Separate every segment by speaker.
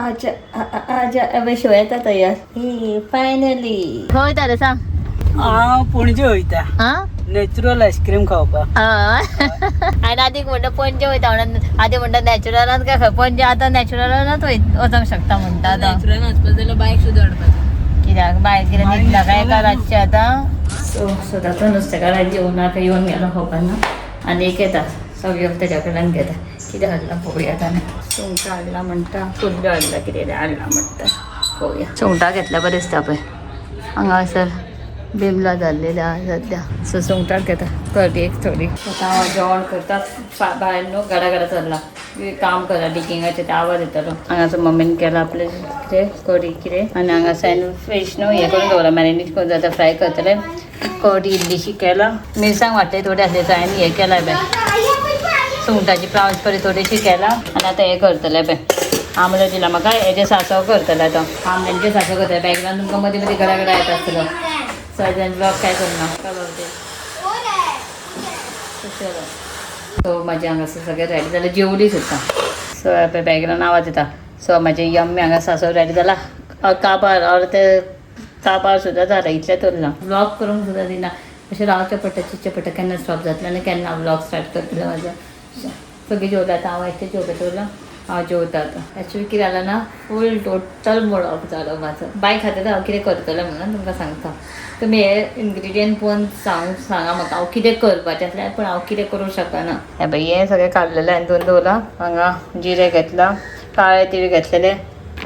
Speaker 1: आजा आजा शेव येता तयार. ही फायनली. खंय वयता रे सांग?
Speaker 2: हांव पणजे वयता.
Speaker 1: आं?
Speaker 2: नॅचरल आयस्क्रीम खावपाक.
Speaker 1: आनी आदीक म्हणटा पणजे वयता म्हणून, आदी म्हणटा नॅचरलान काय खंय पणजे, आतां नॅचरलानच वचोंक शकता म्हणटा आतां.
Speaker 3: नॅचरल वचपाक जाल्यार बायक सुद्दां हाडपाची.
Speaker 1: कित्याक बाय कितें न्हिदला काय एका रातचें आतां? सो सदांचो नुस्तेकार जेवणाक येवन गेलो खबर ना. आनी एक येता सगळें तेज्या कडल्यान घेता. कितें हाडलां पळोवया ताणें. सुंगटां हाडलां म्हणटा, कुल्ल्यो हाडला, कितें हाडलां म्हणटा, पळोवया. सुंगटां घेतल्या बरें दिसता पळय हांगासर बिमलां जाल्लेली आहा सद्या. सो सुंगटां घेता कडी एक थोडी. आतां हांव जेवण करता. भायर न्हू घरा घरा चल्लां काम करा डिकिंगाचें, ते आवाज येतालो. हांगासर मम्मीन केलां आपलें कितें कडी कितें. आनी हांगासर हांवें फिश न्हू हें करून दवरलां, मॅरिनेट करून जाता, फ्राय करतलें. कडी इल्लीशी केला, मिरसांग वांटले थोडे आसले, सो हांवें हें केलां पळय, सुंगटाची प्रावन्स बरी थोडीशी केला. आनी आतां हें करतलें पळय, आमलो दिला म्हाका, हेजें सांसव करतलें आतां. आमल्यांचें सांसव करतलें. बॅकग्रावंड तुमकां मदीं मदीं घडा घडा येता आसतलो. सो हाज्यान ब्लॉग काय करना. सो म्हाजें हांगासर सगळें रेडी जालें, जेवली सुद्दां. सो पळय बॅकग्रावंड आवाज येता. सो म्हाजें यम्मी हांगा सांसव रेडी जाला, काबार अर्दे काबार सुद्दां जाला, इतलें उरलां. ब्लॉग करूंक सुद्दां दिना, अशें रावचें पडटा, चिंतचें पडटा केन्ना स्टॉप जातलें आनी केन्ना ब्लॉग स्टार्ट करतलें म्हाजो. सगळीं जेवता आतां, हांव एकटें जेवपाचें उरलां, हांव जेवता आतां. एक्चुली कितें जालां ना, फूल टोटल मूड ऑफ जालो म्हाजो. बाय खातीर हांव कितें करतलें म्हणून तुमकां सांगता. तुमी हे इन्ग्रिडियंट पळोवन सांगा म्हाका हांव कितें करपाचें आसलें, पूण हांव कितें करूंक शकना. हें पळय हें सगळें काडलेलें हांवें धुवन दवरलां. हांगा जिरें घेतलां, काळे तीळ घेतलेले,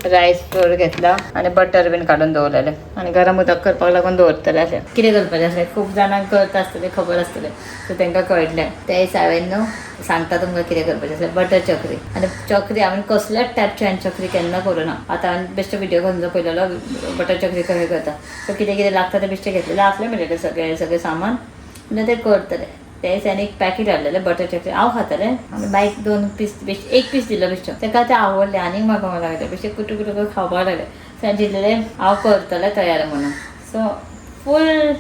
Speaker 1: रायस फ्लोर घेतला आनी बटर बीन काडून दवरलेलें आनी गरम उदक करपाक लागून दवरतलें. अशें कितें करपाचें आसलें, खूब जाणांक करता आसतलें, खबर आसतलें, सो तांकां कळटलें. त्या हिसाबेन न्हू सांगता तुमकां कितें करपाचें आसलें. बटर चकरी आनी चकरी हांवें कसल्याच टायपची हांवें चकरी केन्ना करूं ना. आतां हांवें बेश्टो व्हिडियो खंयचो पळयलेलो, बटर चकरी कशें करता. सो कितें कितें लागता तें बेश्टें घेतलेलें आसलें म्हजें कडेन सगळें सगळें सामान, म्हणल्यार तें करतलें. ते दिसांनी एक पॅकेट हाडलेलें बटर चकरी, हांव खातालें आनी बायक दोन पीस बेश्टे एक पीस दिलो बेश्टो, ताका तें आवडलें आनीक म्हाका लागलें बेश्टें कुटू कुटू खावपाक लागलें. सो हांवें चिंतलेलें हांव करतलें तयार म्हणून. So full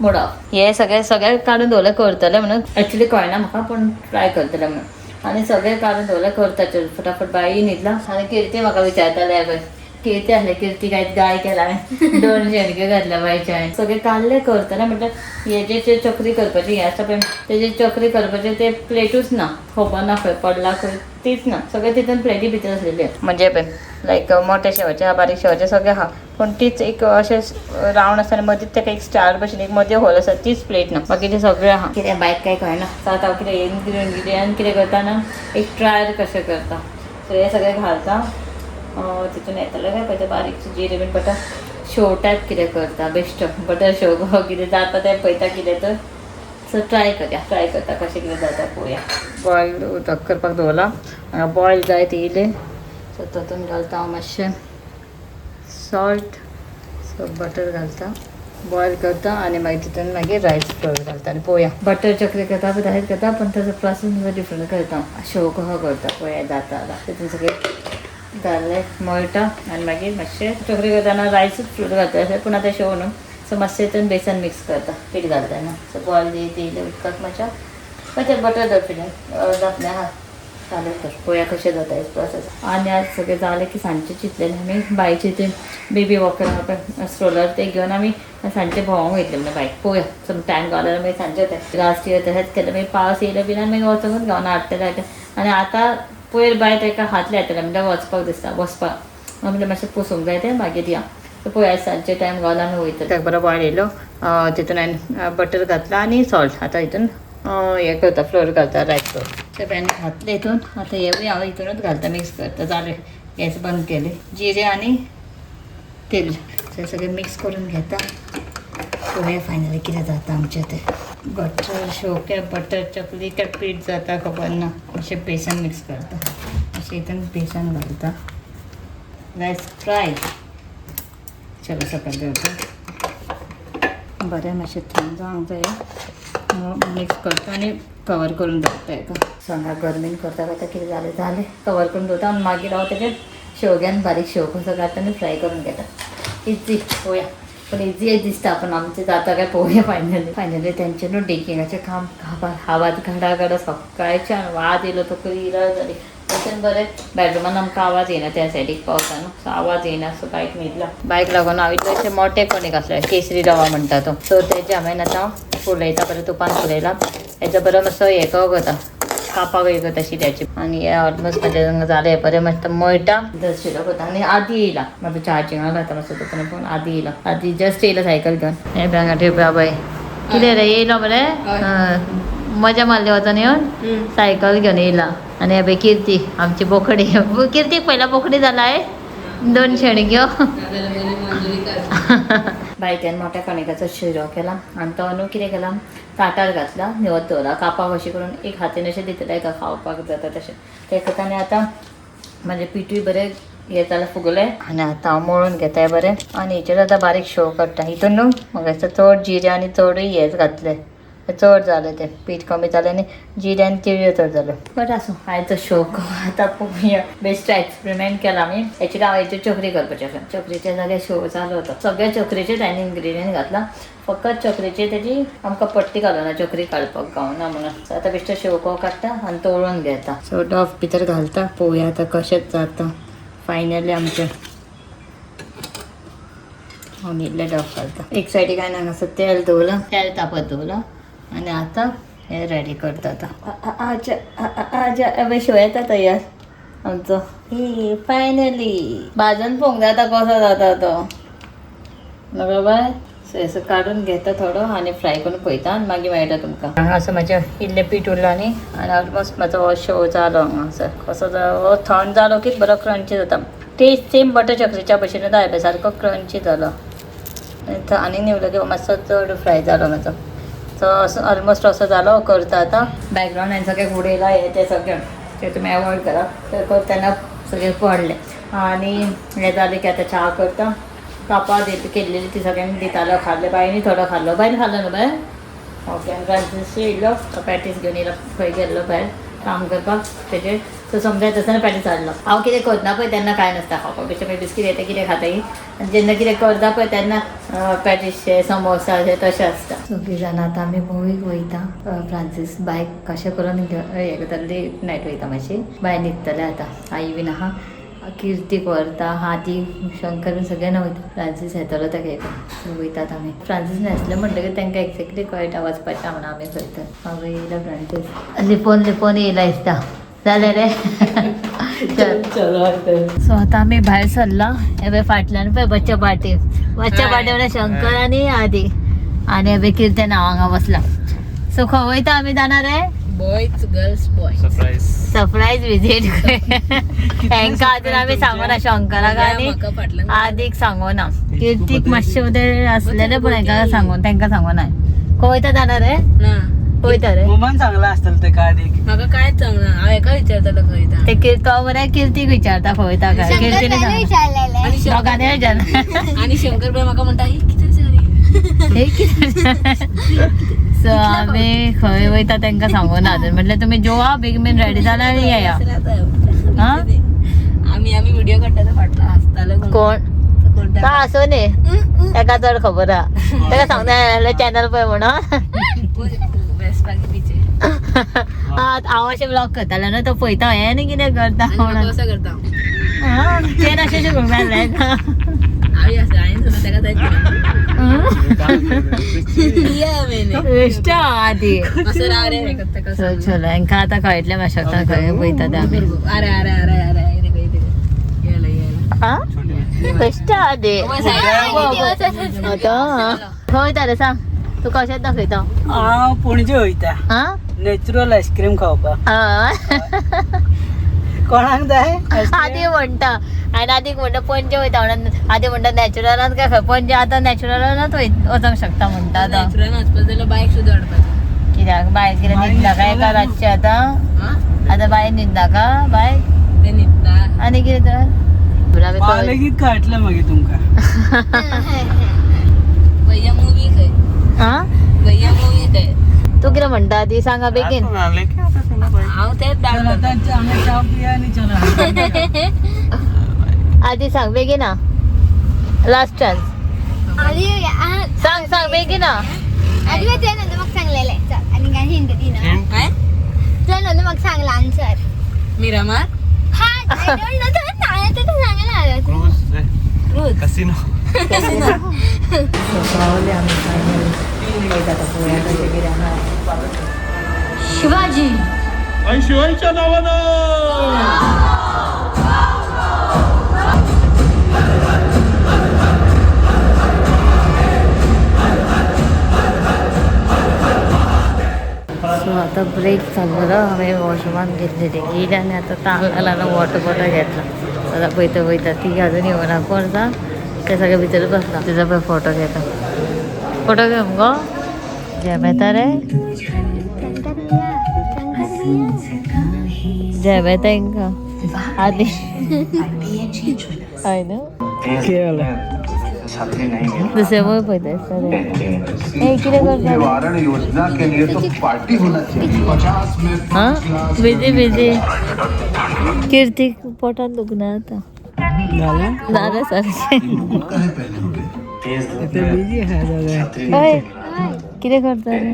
Speaker 1: mood off. हें सगळें सगळें काडून दवरलें करतलें म्हणून, एक्चुली कळना म्हाका पूण ट्राय करतलें म्हणून. आनी सगळें काडून दवरलें करता, चल फटाफट. बाई न्हिदला आनी किर्ती म्हाका विचारतालें पळय, किर्ती आसलें, किर्ती काय गाय केला दोन शेणक्यो घातल्या बायच्या. हांवें सगळें काडलें करतलें म्हटल्यार हेजे जे चकरी करपाची हें आसता पळय, तेजे चकरी करपाचें ते प्लेटूच ना, खबर ना खंय पडला खंय, तीच ना. सगळें तितून प्लेटी भितर आसलेली. म्हणजे पळय लायक मोठे शेवाचे आहा, बारीक शेवाचे सगळे आहा, पूण तीच एक अशें रावंड आसा आनी मदींच ताका एक स्टार भशेन एक मदीं होल आसा, तीच प्लेट ना, बाकीचें सगळें आहा. कितें बायक काय कळना. सो आतां हांव कितें इन्ग्रिडियंट कितें करता ना, एक ट्रायल कशें करता. सो हें सगळें घालता तितून येतलें काय पळयता, बारीक जिरें बीन पडटा, शेव टायप कितें करता, बेश्टो बटर शेव कितें जाता तें पळयता कितें तर. सो ट्राय करया, ट्राय करता कशें कितें जाता पळोवया. बॉयल उदक करपाक दवरलां, हांगा बॉयल जायत येयलें. सो तातूंत घालता हांव मातशें सॉल्ट, सो बटर घालता, बॉयल करता आनी मागीर तितून मागीर रायस फ्लोर घालता आनी पळोवया. बटर चकरी करता पळय तशेंच करता, पूण ताजो प्रोसेस डिफरंट करता. शेव कसो करता पळोवया जाता जाल्यार. तितून सगळें घातलें मळटा आनी मागीर मातशें चकरी करतना रायसूच फ्लोर घालता अशें, पूण आतां शेव न्हू, सो मातशें तितून बेसन मिक्स करता, पीठ घालता न्हू. सो बॉयल येयलें उदकाक मातशें मातशें बटर दवर धापलें आहा, चालेल तर पळोवया कशें जाता हें प्रोसेस. आनी आज सगळें जालें की सांजचें चिंतलेलें आमी बायचे ते बेबी वॉकर आहा पळय स्ट्रोलर, ते घेवन आमी सांजचें भोंवोंक वयतले म्हणून बायक. पळोवया सम टायम गावलो जाल्यार मागीर सांजचें वता. लास्ट इयर तशेंच केलें, मागीर पावस येयलो बीन आनी मागीर वचोंकूच गावना हाडटले हाडटले. आनी आतां पयर बाय ताका हात लायतलें म्हणल्यार वचपाक दिसता, बसपाक म्हणल्यार मातशें पुसूंक जाय तें, मागीर या. सो पळोवया सांजचे टायम गावलो आमी वयतले. ताका बरो बॉयल येयलो, तितून हांवें बटर घातलां आनी सॉल्ट. आतां हितून हें करता, फ्लोर घालता, रायस फ्लोर. ते हांवें घातलें हितून. आतां हेवूय हांव हितूनच घालता, मिक्स करता. जालें, गॅस बंद केलें. जिरें आनी तेल ते सगळें मिक्स करून घेता. पळोवया फायनली कितें जाता आमचें तें. बटर शेव काय बटर चकली काय पीठ जाता खबर ना. अशें बेसन मिक्स करता, अशें हितून बेसन घालता. रायस फ्राय चलो सकयल दवरता. बरें मातशें थंड जावंक जाय. मिक्स करता आनी कवर करून दवरता हेका. सो हांगा गरमेन करता करता कितें जालें जालें, कवर करून दवरता आनी मागीर हांव तेजेर शेवग्यान बारीक शेव कसो काडटा आनी फ्राय करून घेता. इजी पळोवया, पूण इजी दिसता, पूण आमचें जाता काय पळोवया फायनली. फायनली तेंचें न्हू डेकिंगाचें काम आवाज घाडा घाडा सकाळच्यान वाज येयलो, तकली इरा जाली. तशें बरें बेडरुमान आमकां आवाज येयना त्या सायडीक पावता न्हू, सो आवाज येयना, सो बायक न्हिदला. बायक लागून हांव इतलो अशें मोटे कणीक आसले, केसरी रवा म्हणटा तो, सो तेजे हांवें आतां फुलयता, बरें तुपान फुलयला. हेजो बरो मातसो हें करता, कापाक हे करता शिऱ्याची. आनी हे ऑलमोस्ट म्हाजें जालें, बरें मस्त मळटा, शिरो करता. आनी आदी येयला, म्हाजो चार्जिंगाक घालता मातसो दुकान पूण आदी येयला, आदी जस्ट येयला सायकल घेवन. हे बँगा ठेपा बाय कितें रे, येयलो मरे, मजा मारली वचोन येवन सायकल घेवन येयला. आनी हे पळय किर्ती आमची बोकडी, किर्तीक पयला बोकडी जाला आहे दोन शेणग्यो. बायक्यान मोठ्या कणिकाचो शिरो केला आनी तो न्हू कितें केला, ताटार घातला, निवत दवरला, कापाक अशें करून एक हातीन अशें दितले एका खावपाक जाता तशें तें करता. आनी आतां म्हाजें पिठूय बरें हें जालें, फुगलें. आनी आतां हांव मळून घेताय बरें. आनी हेचेर आतां बारीक शेव काडटा. हितून न्हू म्हाका दिसता चड जिरें आनी चडूय हेंच घातलें, चड जालें तें पीठ कमी जालें आनी जिरें आनी तिळयो चड जाल्यो. बट आसूं, आयचो शोक आतां पळोवया. बेस्ट एक्सपेरिमेंट केला आमी. हेचेर हांव हेच्यो चकरी करपाचें आसा. चकरीच्या जाग्यार शेव जालो तो. सगळ्या चकरेचेच हांवें इन्ग्रिडियंट घातला, फकत चकरेचे तेजी आमकां पट्टी घालूना, चकरी काडपाक गावना म्हणून. सो आतां बेश्टो शेव काडटा आनी तळून घेता. सो डोफ भितर घालता, पळोवया आतां कशेंच जाता फायनली आमचें. आनी इल्लें डोफ घालता. एक सायडीक हांवें हांगासर तेल दवरलां, तेल तापत दवरलां आनी आतां हें रेडी करता. आतां आजा आजा अबे शेव येता तयार आमचो. ही फायनली भाजून पळोवंक जाता कसो जाता तो बरोबर. सो असो काडून घेता थोडो आनी फ्राय करून पळयता आनी मागीर मेळटा तुमकां. हांगासर म्हाजें इल्लें पीठ उरलां न्ही, आनी ऑलमोस्ट म्हाजो हो शेव जालो. हांगासर कसो जालो, थंड जालो की बरो क्रंची जाता. टेस्ट सेम बटर चकरीच्या भशेन जाता, सारको क्रंची जालो. आनी न्हिवलो की मातसो चड फ्राय जालो म्हाजो. सो असो ऑलमोस्ट असो जालो करता. आतां बॅकग्रावंड हांवें सगळें उडयलां, हें तें सगळें तें तुमी एवॉयड करा. तें करतना सगळें पडलें. आनी हें जालें की आतां च्या करता. कापां केल्लेली ती सगळ्यांक दितालो, खाल्ले बायनी थोडो खाल्लो, बायन खाल्लो न्हू बाय. ओके. आनी फ्रांसीस येयलो, तो पॅटीस घेवन येयलो, खंय गेल्लो भायर काम करपाक तेजेर. सो समजा तसो पॅटीस हाडलो. हांव कितें करना पळय तेन्ना कांय नासता खावपाक, बेश्टें मागीर बिस्कीट येता कितें खाता ही. आनी जेन्ना कितें करता पळय तेन्ना पॅटीस समोसा हे तशें आसता. सगळीं जाणां आतां आमी मुवीक वयता. फ्रांसीस बायक कशें करून हें करता, लेट नायट वयता मातशी. बाय न्हिदतलें आतां, आई बीन आहा, किर्तीक व्हरता, हाती शंकर बीन सगळ्यांना वयता. फ्रांसीस येतलो ताका एक. सो वयतात आमी. फ्रांसीस नासलें म्हणटकीर तांकां एक्झॅक्टली कळटा वचपाचें म्हणून आमी खंय. हांव येयला फ्रांसीस, लिपोवन लिपोवन येयला दिसता. जालें रे, चल.
Speaker 2: चलो.
Speaker 1: सो आता आमी भायर सरला. हे पळय फाटल्यान पळय बच्चा पार्टी, बच्चा पार्टी म्हणल्यार शंकर आनी आदी. आनी हे पळय किर्ते हांव हांगा बसला. सो खंय वयता आमी जाणा रे?
Speaker 3: Boys girls boy
Speaker 4: surprise.
Speaker 1: Surprise visit. हेंका अजून आमी सांगूना, शंकराक आनी
Speaker 3: म्हाका फाटल्यान
Speaker 1: आदीक सांगूना. किर्तीक मातशें उदय आसलेलें पूण हेंका सांगून तांकां सांगूना. खंय वयता जाणा रे?
Speaker 3: ना.
Speaker 1: वयता रे.
Speaker 2: ममान सांगला आसतलें तेका आदीक.
Speaker 3: म्हाका कांयच सांगना, हांव हेका विचारतालो खंय वयता.
Speaker 1: ते तो मरे किर्तीक विचारता खंय वयता काय, किर्तीने सांगला.
Speaker 3: आनी
Speaker 1: दोगांनी विचारला.
Speaker 3: आनी शंकर भाई म्हाका म्हणटा ही कितें सरी.
Speaker 1: हे कितें. सो आमी खंय वयता तांकां सांगूना अजून. म्हटल्यार तुमी जेवा बेगीन बेगीन रेडी जाला आनी येया. हा?
Speaker 3: आमी आमी व्हिडिओ काडटा तो फाटलो हांसतालो.
Speaker 1: कोण
Speaker 3: कोण?
Speaker 1: तो आसूं न्ही, ताका चड खबर आहा. ताका सांगता चॅनल पळय म्हणून.
Speaker 3: वेस्पाक पिचे.
Speaker 1: हांव अशें ब्लॉग करतालें न्हू, तो पळयता हें आनी कितें करता
Speaker 3: आनी म्हाका
Speaker 1: म्हणून.
Speaker 3: असो करता.
Speaker 1: तें अशें शिकूंक जालें.
Speaker 3: हांव आसा, हांवें सुद्दां ताका जायत
Speaker 1: बेश्ट आदी.
Speaker 3: असं राव रे, हें करता कसं.
Speaker 1: चलो, हेंकां आतां कळटलें मातशें आतां खंय वयता ते आमी.
Speaker 3: अरे अरे अरे अरे, इथे इथे गेलं गेलं.
Speaker 1: हा, बेश्ट आदी. आतां खंय वयता रे सांग, तूं कशेंच दाखयता.
Speaker 2: हांव पणजे वयता
Speaker 1: आं
Speaker 2: नॅचरल आयस्क्रीम खावपाक.
Speaker 1: आं.
Speaker 2: कोणाक जाय?
Speaker 1: आदी म्हणटा आनी आदीक म्हणटा पणजे वयता म्हणून. आदी म्हणटा नॅचरलान काय खंय पणजे, आतां नॅचरलानच वचोंक शकता म्हणटा आतां.
Speaker 3: नॅचरल वचपाक जाल्यार बायक सुद्दां हाडपाची.
Speaker 1: कित्याक बाय कितें न्हिदना काय एका रातचें आतां?
Speaker 3: आं?
Speaker 1: आतां बाय न्हिदना का बाय?
Speaker 3: ते न्हिदता.
Speaker 1: आनी कितें तर?
Speaker 2: हांव लेगीत कळटलें मागीर तुमकां.
Speaker 3: भैया मुवी खंय?
Speaker 1: आं?
Speaker 3: भैया मुवी खंय?
Speaker 1: तूं कितें म्हणटा आदी सांगा बेगीन.
Speaker 3: हांव तेच
Speaker 2: चल
Speaker 3: डावट.
Speaker 2: आतां आमी च्या पिया आनी चला.
Speaker 1: आदी सांग बेगीन, लास्ट चान्स. सांग सांग बेगीन.
Speaker 5: आधी तुवें नंतर म्हाका सांगलेलें, चल आनी काय हिंट दिना.
Speaker 3: काय?
Speaker 5: तुवें नंतर म्हाका सांगला answer.
Speaker 3: Miramar.
Speaker 5: I don't know, तुवें सांगलें
Speaker 3: क्रूज
Speaker 4: कसिनो.
Speaker 1: पावले आमी फायनली. पळयता आतां पळोवया कशें कितें आहा.
Speaker 5: शिवाजी.
Speaker 4: आणि शिवायच्या नावानं.
Speaker 1: सो आतां ब्रेक चाललो. हांवें वॉशरुमान घेतलेली गेली आनी आतां ताण लागला आनी वॉटर बॉटल घेतला. आतां पळयता पळयता ती अजून येवना. कोण आसा ते सगळे भितर बसला. तेजो पळय फोटो घेता. फोटो घे मुगो. जेम येता रे, जेम येता तेंकां आदी. हय न्हू. दुसरे वयर पळयता दिसता रे. ए, कितें करता?
Speaker 6: निवारण योजना के लिए तो पार्टी होना चाहिए 50 में.
Speaker 1: हा, बिजी बिजी. कीर्तीक पोटान दुखना आतां.
Speaker 2: जालें.
Speaker 1: जालें सारकें.
Speaker 2: ते बिजी आहा सगळें.
Speaker 1: हय, कितें करता रे?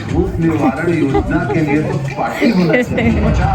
Speaker 6: धूप निवारण योजना के लिए तो पार्टी होना चाहिए 50.